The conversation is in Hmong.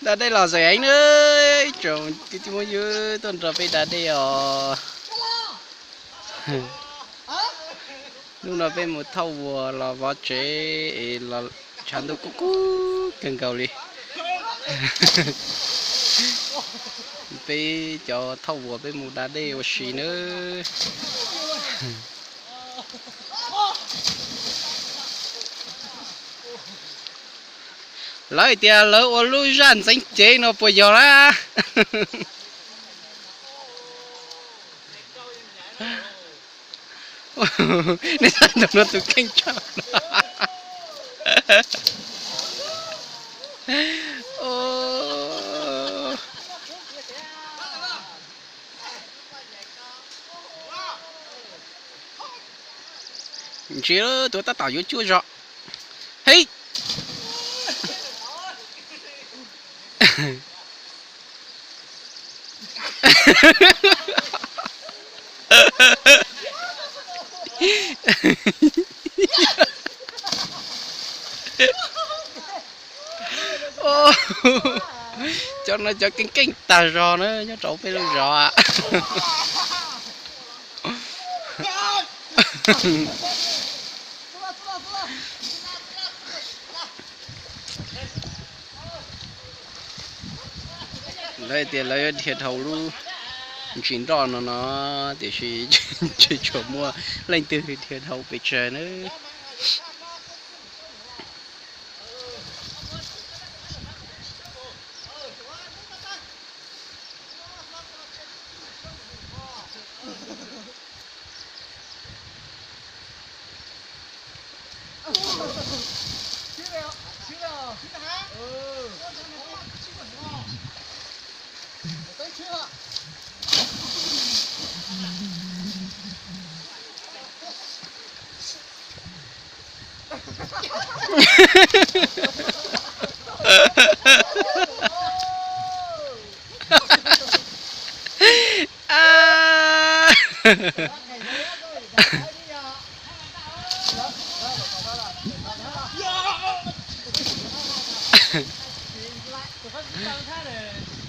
Da dej los zeem heev na, ib tsoom kwv tij phooj ywg tuaj nrog peb da dej os. Hnub no peb mus thauj vuas los vov tsev es los tshav ntuj kub kub kawg nkaus li. Peb cov thauj vuas peb mus da dej ua si nawb. Lawv hais tias lawv ua lub zaj ntxeev cev no puas yog lawm? Nej saib ntawm no tus kheej tshaj. Ntsia tus tab tom yuav cuab zog. Hib. Cov no cov keej keej tag zog na nyob rau peb lub zos. Lawv tias lawv yuav dhia dhau lub ntsis nroj no no, tiam sis tsis tshua muaj leej twg dhia dhau pes tsawg nawb.